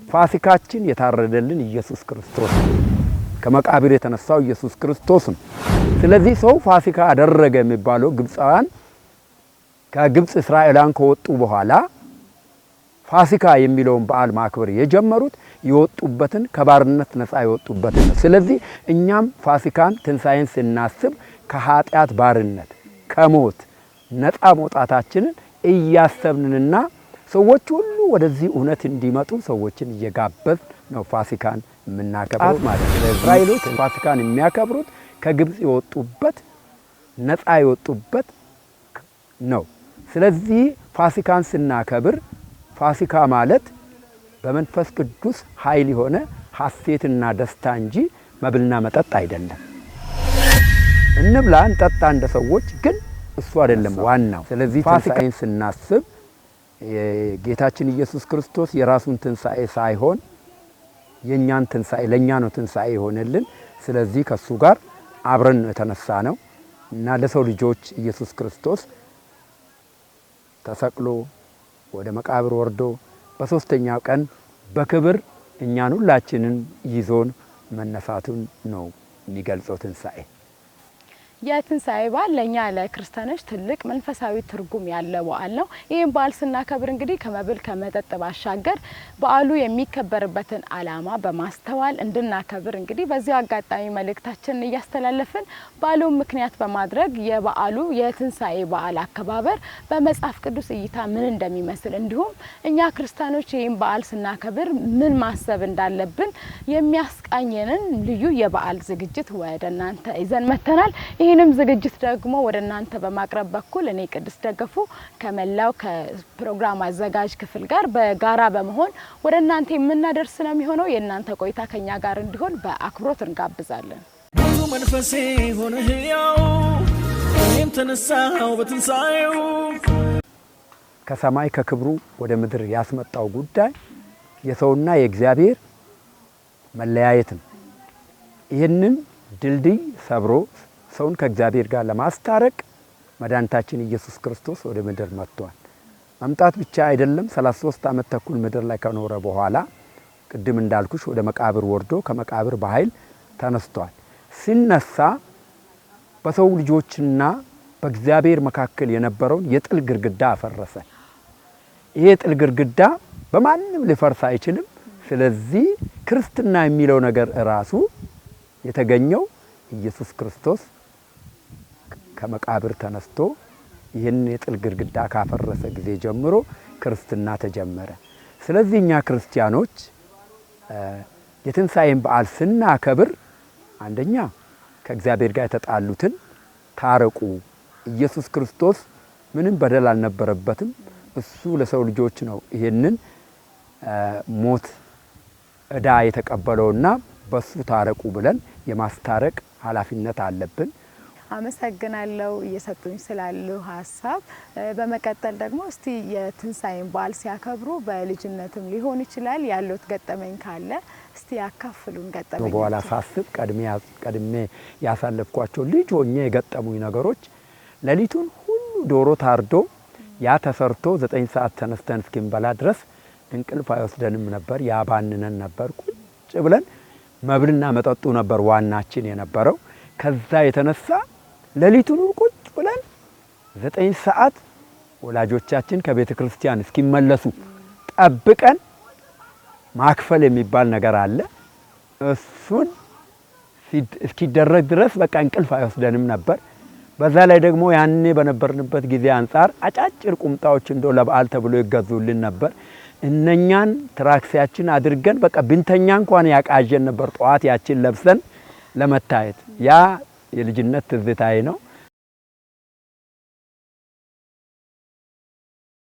ፋሲካችን የታረደልን ኢየሱስ ክርስቶስ ነው። ከመቃብር የተነሳው ኢየሱስ ክርስቶስ ነው። ስለዚህ ሰው ፋሲካ አደረገ የሚባለው ግብፃውያን ከግብፅ እስራኤላውያን ከወጡ በኋላ ፋሲካ የሚለውን በዓል ማክበር የጀመሩት የወጡበትን፣ ከባርነት ነፃ የወጡበትን ነው። ስለዚህ እኛም ፋሲካን፣ ትንሣኤን ስናስብ ከኃጢአት ባርነት፣ ከሞት ነፃ መውጣታችንን እያሰብንና ሰዎች ሁሉ ወደዚህ እውነት እንዲመጡ ሰዎችን እየጋበዝን ነው ፋሲካን የምናከብረው ማለት ነው። እስራኤሎች ፋሲካን የሚያከብሩት ከግብፅ የወጡበት፣ ነፃ የወጡበት ነው። ስለዚህ ፋሲካን ስናከብር ፋሲካ ማለት በመንፈስ ቅዱስ ኃይል የሆነ ሐሴትና ደስታ እንጂ መብልና መጠጥ አይደለም። እንብላ እንጠጣ እንደ ሰዎች፣ ግን እሱ አይደለም ዋናው። ስለዚህ ፋሲካን ስናስብ ጌታችን ኢየሱስ ክርስቶስ የራሱን ትንሣኤ ሳይሆን የኛን ትንሣኤ፣ ለኛ ነው ትንሣኤ የሆነልን። ስለዚህ ከሱ ጋር አብረን ነው የተነሳ ነው እና ለሰው ልጆች ኢየሱስ ክርስቶስ ተሰቅሎ፣ ወደ መቃብር ወርዶ፣ በሶስተኛው ቀን በክብር እኛን ሁላችንን ይዞን መነሳቱን ነው የሚገልጸው ትንሣኤ። የትንሳኤ በዓል ለእኛ ለክርስቲያኖች ትልቅ መንፈሳዊ ትርጉም ያለው በዓል ነው። ይህም በዓል ስናከብር እንግዲህ ከመብል ከመጠጥ ባሻገር በዓሉ የሚከበርበትን ዓላማ በማስተዋል እንድናከብር እንግዲህ በዚሁ አጋጣሚ መልእክታችንን እያስተላለፍን፣ በዓሉን ምክንያት በማድረግ የበዓሉ የትንሳኤ በዓል አከባበር በመጽሐፍ ቅዱስ እይታ ምን እንደሚመስል፣ እንዲሁም እኛ ክርስቲያኖች ይህን በዓል ስናከብር ምን ማሰብ እንዳለብን የሚያስቃኘንን ልዩ የበዓል ዝግጅት ወደ እናንተ ይዘን መጥተናል። ይህንም ዝግጅት ደግሞ ወደ እናንተ በማቅረብ በኩል እኔ ቅድስት ደገፉ ከመላው ከፕሮግራም አዘጋጅ ክፍል ጋር በጋራ በመሆን ወደ እናንተ የምናደርስ ነው የሚሆነው። የእናንተ ቆይታ ከኛ ጋር እንዲሆን በአክብሮት እንጋብዛለን። ብዙ መንፈሴ ሆነ ሕያው፣ እኔም ተነሳው በትንሣኤው። ከሰማይ ከክብሩ ወደ ምድር ያስመጣው ጉዳይ የሰውና የእግዚአብሔር መለያየት ነው። ይህንን ድልድይ ሰብሮ ሰውን ከእግዚአብሔር ጋር ለማስታረቅ መድኃኒታችን ኢየሱስ ክርስቶስ ወደ ምድር መጥቷል። መምጣት ብቻ አይደለም፣ 33 ዓመት ተኩል ምድር ላይ ከኖረ በኋላ ቅድም እንዳልኩሽ ወደ መቃብር ወርዶ ከመቃብር በኃይል ተነስቷል። ሲነሳ በሰው ልጆችና በእግዚአብሔር መካከል የነበረውን የጥል ግድግዳ አፈረሰ። ይሄ የጥል ግድግዳ በማንም ሊፈርስ አይችልም። ስለዚህ ክርስትና የሚለው ነገር ራሱ የተገኘው ኢየሱስ ክርስቶስ ከመቃብር ተነስቶ ይህን የጥል ግድግዳ ካፈረሰ ጊዜ ጀምሮ ክርስትና ተጀመረ። ስለዚህ እኛ ክርስቲያኖች የትንሣኤን በዓል ስናከብር አንደኛ ከእግዚአብሔር ጋር የተጣሉትን ታረቁ። ኢየሱስ ክርስቶስ ምንም በደል አልነበረበትም። እሱ ለሰው ልጆች ነው ይህንን ሞት ዕዳ የተቀበለውና በሱ ታረቁ ብለን የማስታረቅ ኃላፊነት አለብን። አመሰግናለሁ እየሰጡኝ ስላሉ ሀሳብ። በመቀጠል ደግሞ እስቲ የትንሳኤን በዓል ሲያከብሩ በልጅነትም ሊሆን ይችላል ያሉት ገጠመኝ ካለ እስቲ ያካፍሉን ገጠመኝ። በኋላ ሳስብ ቀድሜ ያሳለፍኳቸው ልጅ ሆኜ የገጠሙኝ ነገሮች፣ ሌሊቱን ሁሉ ዶሮ ታርዶ ያ ተሰርቶ 9 ሰዓት ተነስተን እስኪንበላ ድረስ እንቅልፍ አይወስደንም ነበር። ያባንነን ነበር። ቁጭ ብለን መብልና መጠጡ ነበር ዋናችን የነበረው። ከዛ የተነሳ ሌሊቱን ቁጭ ብለን 9 ሰዓት ወላጆቻችን ከቤተ ክርስቲያን እስኪመለሱ ጠብቀን ማክፈል የሚባል ነገር አለ። እሱን እስኪደረግ ድረስ በቃ እንቅልፍ አይወስደንም ነበር። በዛ ላይ ደግሞ ያኔ በነበርንበት ጊዜ አንጻር አጫጭር ቁምጣዎች እንደው ለበዓል ተብሎ ይገዙልን ነበር። እነኛን ትራክሲያችን አድርገን በቃ ብንተኛ እንኳን ያቃዠን ነበር ጠዋት ያችን ለብሰን ለመታየት። ያ የልጅነት ትዝታዬ ነው።